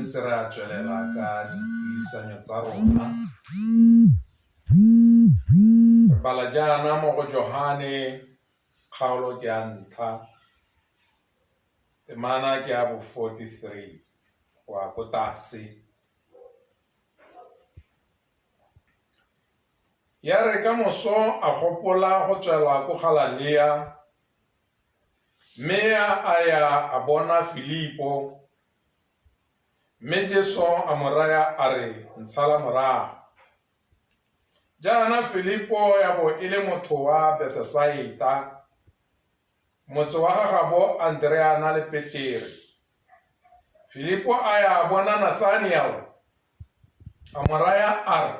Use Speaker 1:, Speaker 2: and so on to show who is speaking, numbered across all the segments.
Speaker 1: ntse re a tswelela ka dipuisanyo tsa rona. Re bala jaana mo go Johane kgaolo ke ya ntlha, temana ke ya bo 43 go ya ko tlase. Ya re ka moso a gopola go tswela ko Galalea, mme a ya a bona Filipo, mme Jesu a mo raya a re, Ntshala morago. Jaana Filipo ya bo e le motho wa Bethesaita, motse wa ga gabo Andreana le Petere. Filipo a ya a bona Nathaniel, a mo raya a re,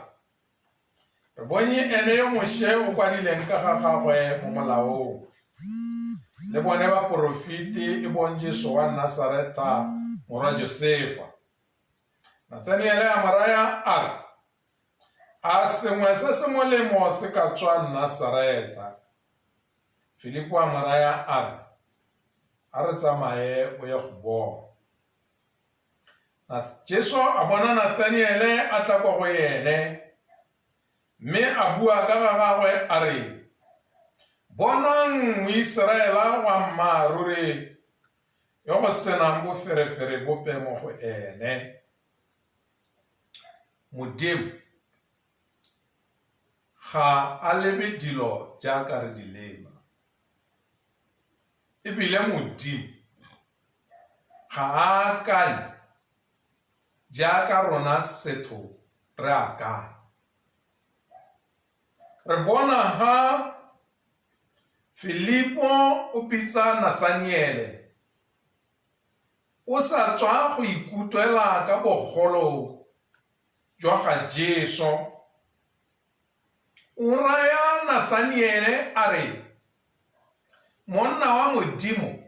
Speaker 1: Re bonye ene yo Moshe o kwadileng ka ga gagwe mo molaong, le bone baporofeti e bong Jesu wa Nasaretha morwa Josefa. Nathaniele a mo raya a re, A sengwe se se molemo se ka tswa Nasaretha? Filipo a mo raya a re, A re tsamaye o ye go bona. Jesu a bona Nathaniele a tla kwa go ene, mme a bua ka ga gagwe a re, Bonang Moiseraela wa mmaaruri yo go senang boferefere bope mo go ene. Modimo ga a lebe dilo jaaka re di leba, ebile Modimo Ga a akanye jaaka rona setho re akanya. Re bona ha Filipo o bitsa Nathaniele o sa tswa go ikutlwela ka bogolo jwa ga Jesu. O raya Nathaniele a re, Monna wa Modimo,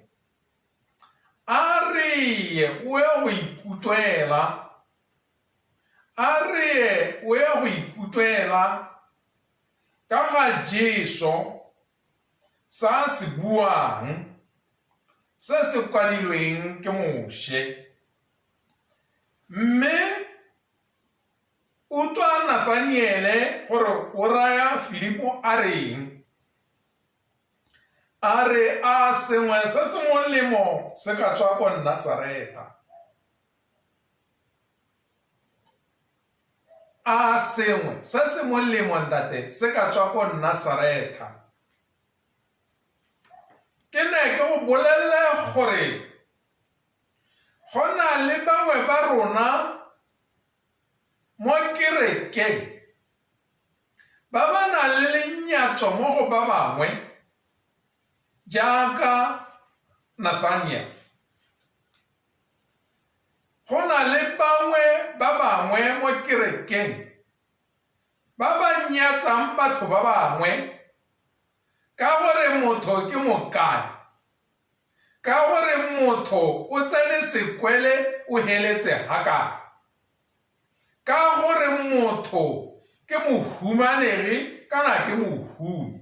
Speaker 1: A re ye o ye go ikutwela, a re ye o ye go ikutwela ka ga Jesu sa se buang se se kwadilweng ke Moshe. Mme utlwa Nathaniele gore o raya Filipo a reng. A re, A sengwe se se molemo se ka tswa ko Nasaretha? A sengwe se se molemo, ntate, se ka tswa ko Nasaretha? Ke ne ke go bolelele gore go na le bangwe ba rona mo kerekeng ba ba nang le lenyatso mo go ba bangwe jaaka Nathaniel. Go na le bangwe ba bangwe mo kerekeng ba ba nyatsang batho ba bangwe ka gore motho ke mokae, ka gore motho o tsene sekwele o heletse hakae. Ka gore motho ke mohumanegi kana ke mohumi,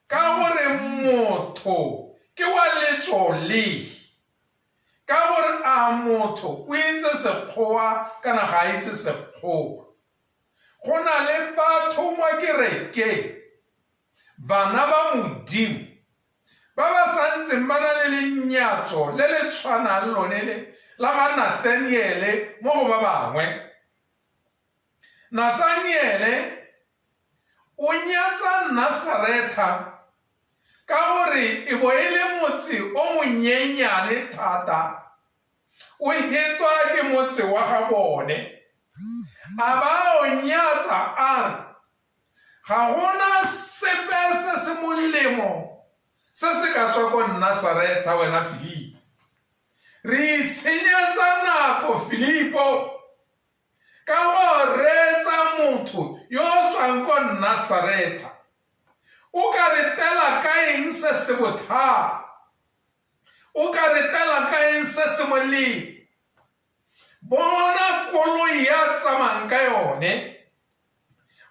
Speaker 1: ka gore motho ke wa letso le, ka gore a motho o itse sekgowa kana ga a itse sekgowa. Go na le batho mo kerekeng, bana ba Modimo, Ba ba sa ntseng ba na le lenyatso le le tshwanang lone le la ga Nathaniele mo go ba bangwe. Nathaniele o nyatsa Nasaretha ka gore e bo e le motse o monyenyane thata, o hetwa ke motse wa ga bone. A ba o nyatsa a re, Ga go na sepe se se molemo se se ka tswa ko Nasaretha, wena Filipo. Re itshenyetsa nako, Filipo, ka go reetsa motho yo o tswang ko Nasaretha. O ka re tela ka eng se se bothata? O ka re tela ka eng se se molemo? Bona koloi ya tsamayang ka yone.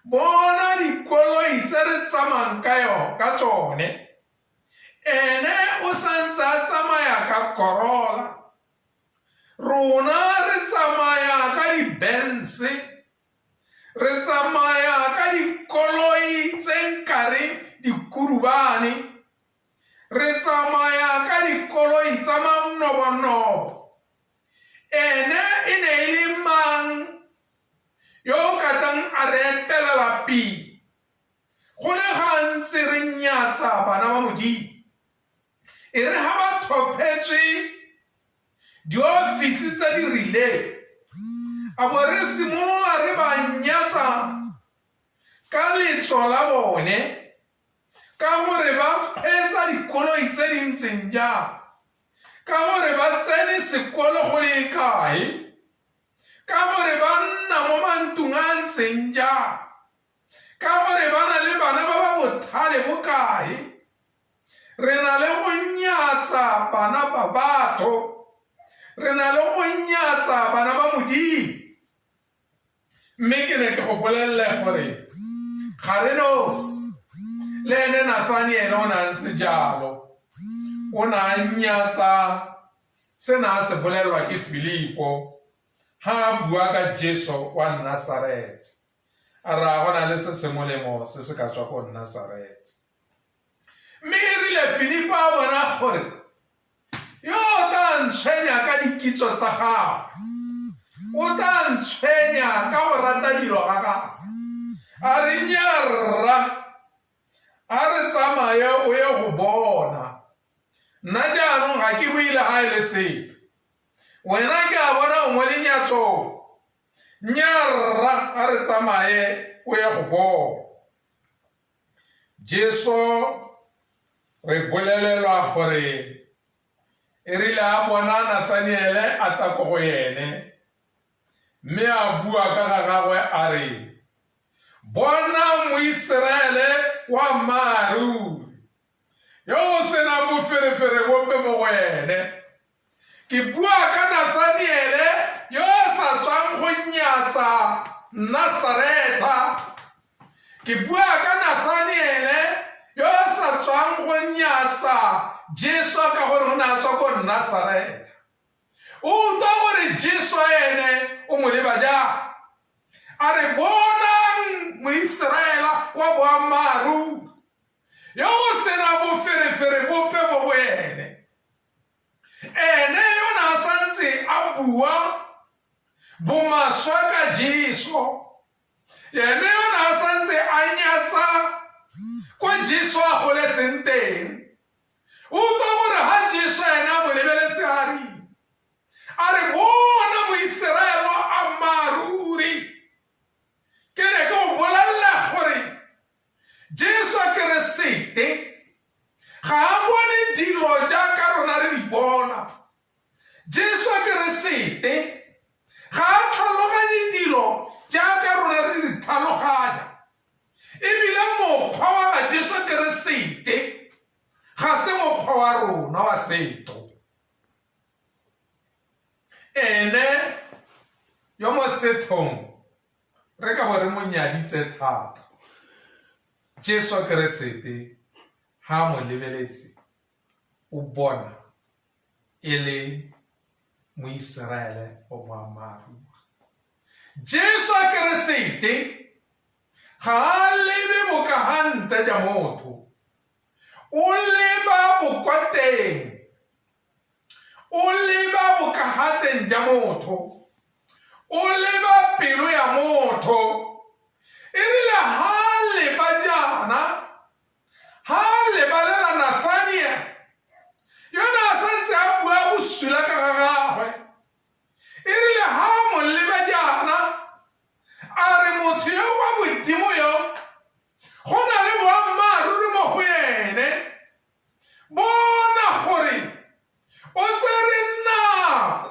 Speaker 1: Bona dikoloi tse re tsamayang ka yone ka tsone. Ene o santse a tsamaya ka Corolla. Rona re tsamaya ka di-Benz, re tsamaya ka dikoloi tse nkare dikurubane, re tsamaya ka dikoloi tsa manobonobo. Ene e ne e le mang yo o ka tlang a re etelela pele? Go le gantsi re nyatsa bana ba Modimo. E re ga ba thophetswe diofisi tse di rileng, a bo re simolola re ba nyatsa ka letso la bone, ka gore ba kgweetsa dikoloi tse di ntseng jang, ka gore ba tsene sekolo go le kae, ka gore ba nna mo mantlong a a ntseng jang, ka gore ba na le bana ba ba bothale bokae. Re na le go nyatsa bana ba batho, re na le go nyatsa bana ba Modimo. Mme ke ne ke go bolelele gore ga re nosi, le ene Nathaniele o ne a ntse jalo, o ne a nyatsa se ne a se bolelelwa ke Filipo ha a bua ka Jesu wa Nasaretha. A re a go na le se se molemo se se ka tswa ko Nasaretha. Mme e rile Filipo a bona gore yo o tla ntshwenya ka dikitso tsa gagwe, o tla ntshwenya ka go rata dilo ga gagwe, a re, Nnyaa rra, a re tsamaye o ye go bona. Nna jaanong ga ke bue le ga e le sepe. Wena ke a bona o mo lenyatsong. Nnyaa rra, a re tsamaye o ye go bona. Jesu re bolelelwa gore e rile a bona Nathaniele a tla ko go ene, mme a bua ka ga gagwe a re, Bona Moiseraele wa mmaaruri, yo o senang boferefere bope mo go ene. Ke bua ka Nathaniele yo o sa tswang go nyatsa Nasaretha. Ke bua ka Nathaniele yo o sa tswang go nyatsa Jesu ka gore o ne a tswa ko Nasaretha. O utlwa gore Jesu ene o mo leba jang? A re, Bonang Moiseraela wa boammaaruri, yo o senang boferefere bope mo go ene. Ene yo ne a santse a bua bomaswe ka Jesu, ene yo ne a santse a nyatsa ko Jesu a goletseng teng. O utlwa gore ha Jesu ene a mo lebeletse a re, a re bona Moiseraele wa ammaaruri. Ke ne ke go bolelela gore Jesu Keresete ga a bone dilo jaaka rona re di bona. Jesu Keresete ga a tlhaloganye dilo jaaka rona re di tlhaloganya. Ebile mokgwa wa ga Jesu Keresete ga se mokgwa wa rona wa setho. Ene yo mo sethong re ka bo re mo nyaditse thata. Jesu Keresete ha a mo lebeletse o bona e le Moiseraele wa boammaaruri. Jesu Keresete ga a lebe bokagante ja motho, o leba bokwateng, o leba bokagateng ja motho, o leba pelo ya motho. E rile ha leba jaana, ha lebalela Nathaniel, yone a santse a bua bosula ka ga gagwe. E rile ha mo leba jaana, a re motho yo wa Modimo yo, go na le boammaaruri mo go ene. Bona gore o tsere nako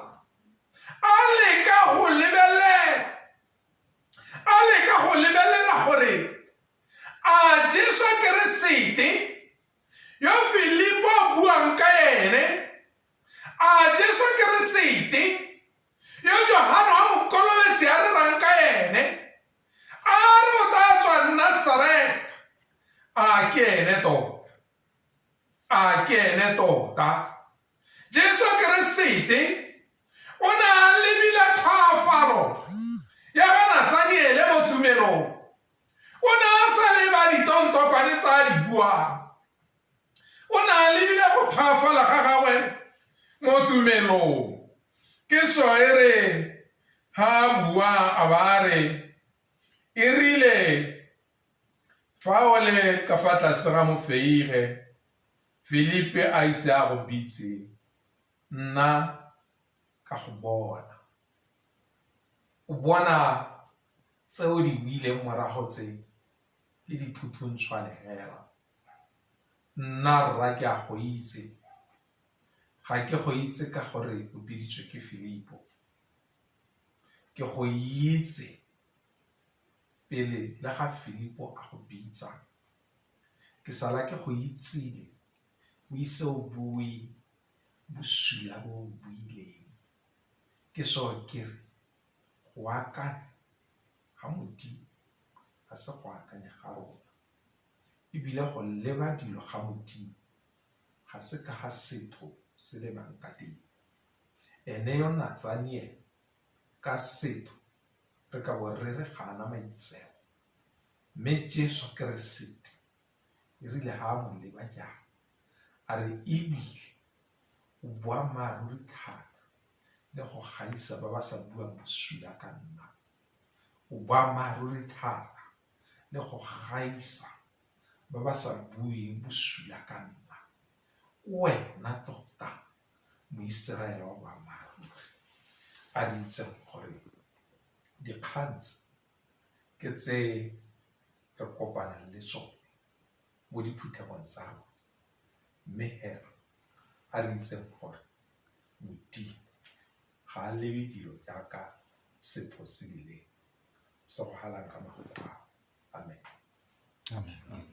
Speaker 1: a leka go lebelela, a leka go lebelela gore a Jesu Keresete yo Filipo a buang ka ene, a Jesu Keresete yo Johane wa Mokolobetsi a rerang ka ene, a re o tla tswa Nasaretha, a ke ene tota? A ke ene tota? Jesu Keresete o ne Jesu e re ha a bua a ba a re, E rile fa o le ka fa tlase ga mofeige, Filipi a ise a go bitse, nna ka go bona. O bona tse o di buileng morago tse ke dithuthuntshwane hela. Nna rra ke a go itse. Ga ke go itse ka gore o biditswe ke Filipo. Ke go itse pele le ga Filipo a go bitsa. Ke sala ke go itsile o ise o bue bosula bo o buileng. Ke so ke re go akanya ga Modimo ga se go akanya ga rona, ebile go leba dilo ga Modimo ga se ka ga setho se lebang ka teng. Ene yo Nathaniel ka setho re ka bo re re ga ana maitseo, mme Jesu Keresete e rile ha a mo leba jaana a re ebile o boammaaruri thata le go gaisa ba ba sa buang bosula ka nna. O boammaaruri thata le go gaisa ba ba sa bueng bosula ka nna. Ke wena tota Moiseraele wa boammaaruri. A re itseng gore dikgang tse ke tse re kopanang le tsone mo diphuthegong tsa rona, mme hela a re itseng gore Modimo ga a lebe dilo jaaka setho se di leba. Segogalang ka mafoko ao. Amen.
Speaker 2: Amen.